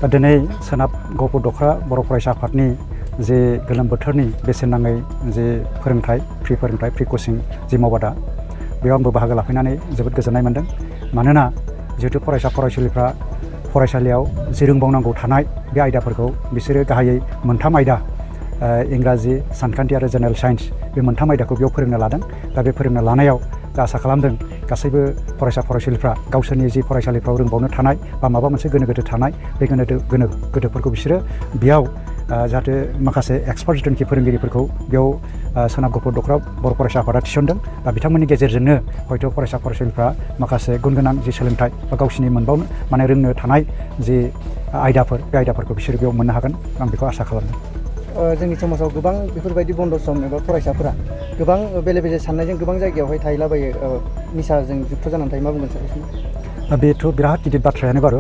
दा दिनै सोनाब गहपुर दख'रा बर' फरायसा आफादनि जे गोलोम बोथोरनि बेसेन नाङै जे फोरोंथाइ फ्रि कचिं जि मावबादा बेयाव आंबो बाहागो लाफैनानै जोबोद गोजोननाय मोन्दों। मानोना जिहेतु फरायसा फरायसुलिफ्रा फरायसालियाव जि रोंबावनांगौ थानाय बे आयदाफोरखौ बिसोरो गाहायै मोनथाम आयदा इंराजि, सानखान्थि आरो जेनेरेल साइन्स बे मोनथाम आयदाखौ बेयाव फोरोंनो लादों। दा बे फोरोंनो लानायाव दा आसा खालामदों गासैबो फरायसा फरायसुलिफ्रा गावसोरनि जि फरायसालिफ्राव रोंबावनो थानाय बा माबा मोनसे गोनो गोथो थानाय बे गोनो गोथोफोरखौ बिसोरो बेयाव जाहाथे माखासे एक्सपार्ट जिथुनाखि फोरोंगिरिफोरखौ बेयाव सोनाब गहपुर दख'रा बर' फरायसा आफादा थिसनदों। दा बिथांमोननि गेजेरजोंनो हयथ' फरायसा फरायसुलिफ्रा माखासे गुन गोनां जि सोलोंथाइ बा गावसिनि मोनबावनो माने रोंनो थानाय जि आयदाफोर बे आयदाफोरखौ बिसोरो बेयाव मोननो हागोन आं बेखौ आसा खालामदों। जोंनि समाजाव गोबां बेफोरबायदि बन्द' सम एबा फरायसाफोरा गोबां बेले बेजे साननायजों गोबां जायगायावहाय थाहैलाबायो, निसाजों जुक्त जानानै थायो। मा बुंगोन सार? बेथ' बिराद गिदिर बाथ्रायानो बारु।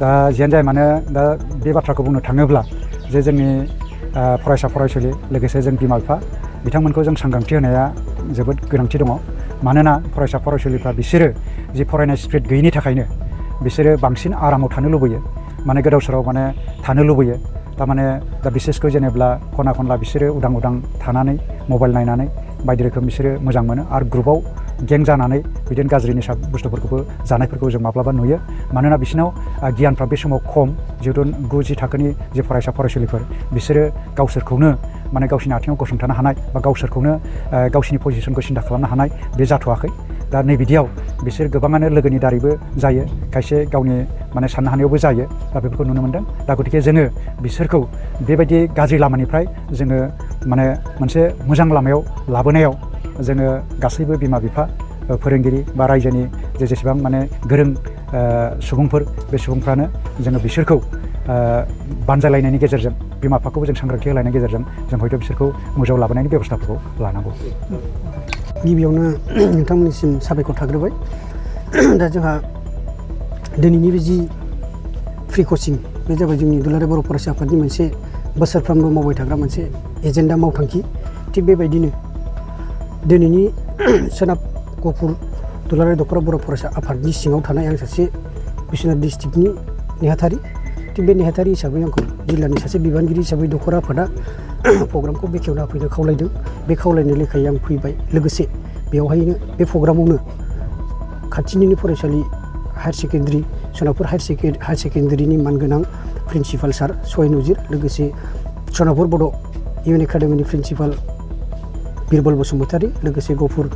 दा जियानो जाया मानो दा बे बाथ्राखौ बुंनो थाङोब्ला जे जोंनि फरायसा फरायसुलि लोगोसे जों बिमा बिफा बिथांमोनखौ जों सांग्रांथि होनाया जोबोद गोनांथि दङ। मानोना फरायसा फरायसुलिफ्रा बिसोरो जि फरायनाय स्पिरिट गैयिनि थाखायनो बिसोरो बांसिन आरामाव थानो लुबैयो, माने गोदाव सोराव माने थानो लुबैयो। थारमाने दा बिसेसखौ जेनेब्ला खना खनला बिसोरो उदां उदां थानानै मबाइल नायनानै बायदि रोखोम बिसोरो मोजां मोनो आरो ग्रुपाव गें जानानै बिदिनो गाज्रि निसा बुस्थुफोरखौबो जानायफोरखौ जों माब्लाबा नुयो। मानोना बिसोरनाव गियानफ्रा बे समाव खम, जिहेतु 9-10 थाखोनि जे फरायसा फरायसुलिफोर बिसोरो गावसोरखौनो माने गावसिनि आथिङाव गसंथानो हानाय बा गावसोरखौनो गावसिनि पजिसनखौ सिन्था खालामनो हानाय बे जाथ'वाखै। दा नैबिदियाव बिसोर गोबाङानो लोगोनि दारैबो जायो, खायसे गावनि माने साननो हानायावबो जायो। दा बेफोरखौ नुनो मोन्दों। दा गतिके जोङो बिसोरखौ बेबायदि गाज्रि लामानिफ्राय जोङो माने मोनसे मोजां लामायाव लाबोनायाव जोङो गासैबो बिमा बिफा फोरोंगिरि बा रायजोनि जेसेबां माने गोरों सुबुंफोर बे सुबुंफ्रानो जोङो बिसोरखौ बानजायलायनायनि गेजेरजों बिमा बिफाखौबो जों सांग्रांथि होलायनायनि गेजेरजों जों हयथ' बिसोरखौ मोजाङाव लाबोनायनि बेबस्थाफोरखौ लानांगौ। गिबियावनो नोंथांमोननिसिम साबायखर थाग्रोबाय। दा जोंहा दिनैनि बे जि फ्रि कचिं बे जाबाय जोंनि दुलाराय बर' फरायसा आफादनि मोनसे बोसोरफ्रोमबो मावबाय थाग्रा मोनसे एजेन्डा मावथांखि। थिग बेबायदिनो दिनैनि सोनाब गहपुर दुलाराय दख'रा बर' फरायसा आफादनि सिङाव थानाय आं सासे बिश्वनाथ डिस्ट्रिक्टनि नेहाथारि। थिग बे नेहाथारि हिसाबै आंखौ जिल्लानि सासे बिबानगिरि हिसाबै दख'रा आफादा प्रग्रामखौ बेखेवना होफैनो खावलायदों। बे खावलायनाय लेखायै आं फैबाय। लोगोसे बेवहायनो बे प्रग्रामावनो खाथिनिनो फरायसालि हायार सेकेन्डारि सोनाबपुर हायार सेकेन्डारिनि मानगोनां प्रिन्सिपाल सार सहाय नजिर, लोगोसे सोनाबपुर बड' इउएन एकाडेमिनि प्रिन्सिपाल बिरबल बसुमतारी, लोगोसे गहपुर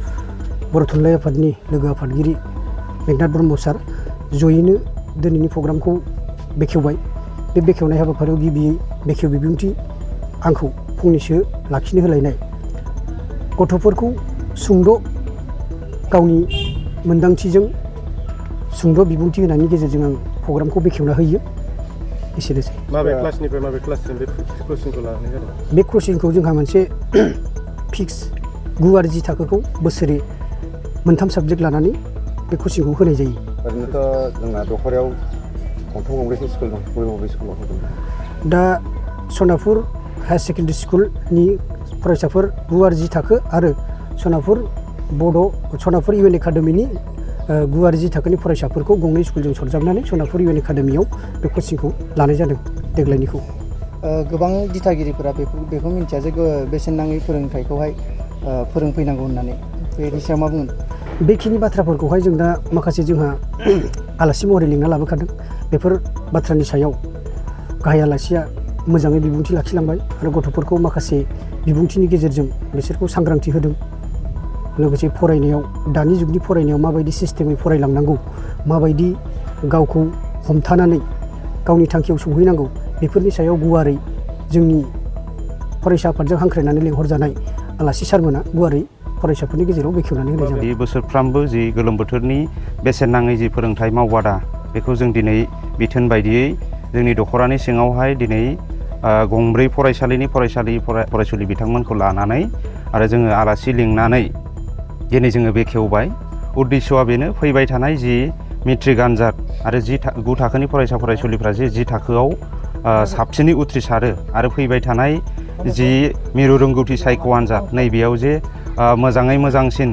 बर' थुनलाइ आफादनि लोगो आफादगिरि मेघनाथ ब्रह्म सार जयैनो दिनैनि प्रग्रामखौ बेखेवबाय। बे बेखेवनाय हाबाफारियाव गिबियै बेखेव बिबुंथि आंखौ फंनैसो लाखिनो होलायनाय, गथ'फोरखौ सुंद' गावनि मोन्दांथिजों सुंद' बिबुंथि होनायनि गेजेरजों आं प्रग्रामखौ बेखेवना होयो। एसेनोसै। माबे क्लासनिफ्राय माबे क्लाससिम बे कचिंखौ लानाय जादों? बे कचिंखौ जोंहा मोनसे फिक्स 9 आरो 10 थाखोखौ बोसोरे मोनथाम साबजेक्ट लानानै बे कचिंखौ होनाय जायो। ओरैनोथ' जोंना दख'रायाव गंथाम गंब्रैसो स्कुल दं। बबे स्कुलाव होदों? दा सोनाबपुर हायार सेकेन्डारि स्कुलनि फरायसाफोर 9 आरो 10 थाखो आरो सोनाबपुर इउएन एकाडेमिनि 9 आरो 10 थाखोनि फरायसाफोरखौ गंनै स्कुलजों सरजाबनानै सोनाबपुर इउएन एकाडेमियाव बे कचिंखौ लानाय जादों देग्लायनिखौ। गोबां दिथागिरिफोरा बेखौ मिन्थिया जे बेसेन नाङै फोरोंथाइखौहाय फोरोंफैनांगौ होननानै, बेनि सायाव मा बुंगोन? बेखिनि बाथ्राफोरखौहाय जों दा माखासे जोंहा आलासि महरै लिंना लाबोखादों। बेफोर बाथ्रानि सायाव गाहाय आलासिया मोजाङै बिबुंथि लाखिलांबाय आरो गथ'फोरखौ माखासे बिबुंथिनि गेजेरजों बिसोरखौ सांग्रांथि होदों। लोगोसे फरायनायाव दानि जुगनि फरायनायाव माबायदि सिस्टेमै फरायलांनांगौ, माबायदि गावखौ हमथानानै गावनि थांखियाव सौहैनांगौ, बेफोरनि सायाव गुवारै जोंनि फरायसा आफादजों हांख्रायनानै लेंहरजानाय आलासि सारमोना गुवारै फरायसाफोरनि गेजेराव बेखेवनानै होनाय जाबाय। बोसोरफ्रामबो जि गोलोम बोथोरनि बेसेन नाङै जि फोरोंथाइ मावबादा बेखौ जों दिनै बिथोन बायदियै जोंनि दख'रानि सिङावहाय दिनै गंब्रै फरायसालिनि फरायसुलि बिथांमोनखौ लानानै आरो जोङो आलासि लिंनानै दिनै जोङो बेखेवबाय। उद्देश्यआ बेनो फैबाय थानाय जि मेट्रिक आनजाद आरो 9 थाखोनि फरायसा फरायसुलिफ्रा जे 10 थाखोआव साबसिनै उथ्रिसारो आरो फैबाय थानाय जि मिरु रोंगौथि सायख' आनजाद नैबेयाव जे मोजाङै मोजांसिन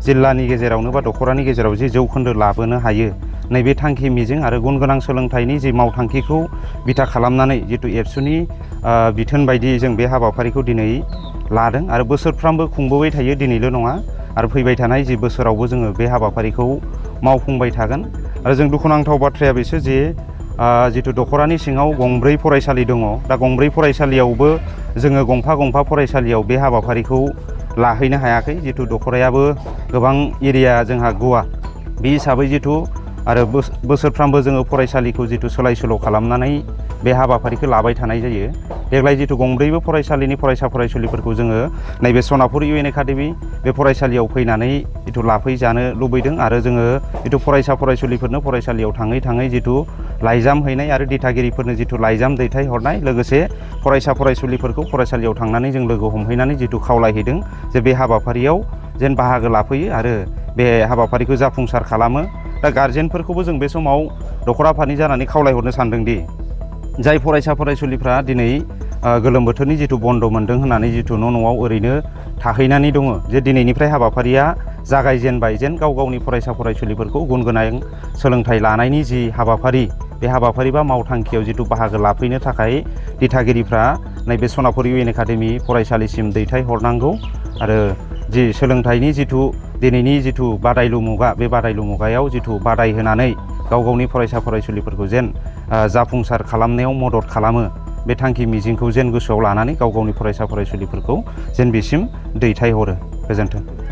जिल्लानि गेजेरावनो बा दख'रानि गेजेराव जे जौखोन्दो लाबोनो हायो नैबे थांखि मिजिं आरो गुन गोनां सोलोंथाइनि जि मावथांखिखौ बिथा खालामनानै जिथु एबसुनि बिथोन बायदियै जों बे हाबाफारिखौ दिनै लादों आरो बोसोरफ्रामबो खुंबोबाय थायो, दिनैल' नङा आरो फैबाय थानाय जि बोसोरावबो जोङो बे हाबाफारिखौ मावफुंबाय थागोन। आरो जों दुखुनांथाव बाथ्राया बेसो जे जिथु दख'रानि सिङाव गंब्रै फरायसालि दङ, दा गंब्रै फरायसालियावबो जोङो गंफा गंफा फरायसालियाव बे हाबाफारिखौ लाहैनो हायाखै। जिथु दख'रायाबो गोबां एरिया जोंहा गुवार, बे हिसाबै जिथु आरो बोसोरफ्रामबो जोङो फरायसालिखौ जिथु सोलाय सोल' खालामनानै बे हाबाफारिखौ लाबाय थानाय जायो। देग्लाय जिथु गंब्रैबो फरायसालिनि फरायसा फरायसुलिफोरखौ जोङो नैबे सनापुर इउ एन एकाडेमि बे फरायसालियाव फैनानै जिथु लाफैजानो लुबैदों आरो जोङो जिथु फरायसा फरायसुलिफोरनो फरायसालियाव थाङै थाङै जिथु लाइजाम हैनाय आरो दिथागिरिफोरनो जिथु लाइजाम दैथायहरनाय, लोगोसे फरायसा फरायसुलिफोरखौ फरायसालियाव थांनानै जों लोगो हमहैनानै जिथु खावलायहैदों जे बे हाबाफारियाव जेन बाहागो लाफैयो आरो बे हाबाफारिखौ जाफुंसार खालामो। दा गार्जेनफोरखौबो जों बे समाव दख'र आफादनि जानानै खावलायहरनो सानदोंदि जाय फरायसा फरायसुलिफ्रा दिनै गोलोम बोथोरनि जिथु बन्द मोन्दों होननानै जिथु न'आव ओरैनो थाहैनानै दङ, जे दिनैनिफ्राय हाबाफारिया जागायजेनबाय, जेन गाव गावनि फरायसा फरायसुलिफोरखौ गुन गोनां सोलोंथाइ लानायनि जि हाबाफारि, बे हाबाफारि बा मावथांखियाव जिथु बाहागो लाफैनो थाखाय दिथागिरिफ्रा नैबे सनापुर इउ एन एकाडेमि फरायसालिसिम दैथायहरनांगौ आरो जि सोलोंथाइनि जिथु दिनैनि जिथु बादायलु मुगा, बे बादायलु मुगायाव जिथु बादाय होनानै गाव गावनि फरायसा फरायसुलिफोरखौ जेन जाफुंसार खालामनायाव मदद खालामो, बे थांखि मिजिंखौ जेन गोसोआव लानानै गाव गावनि फरायसा फरायसुलिफोरखौ जेन बिसिम दैथायहरो। गोजोन्थों।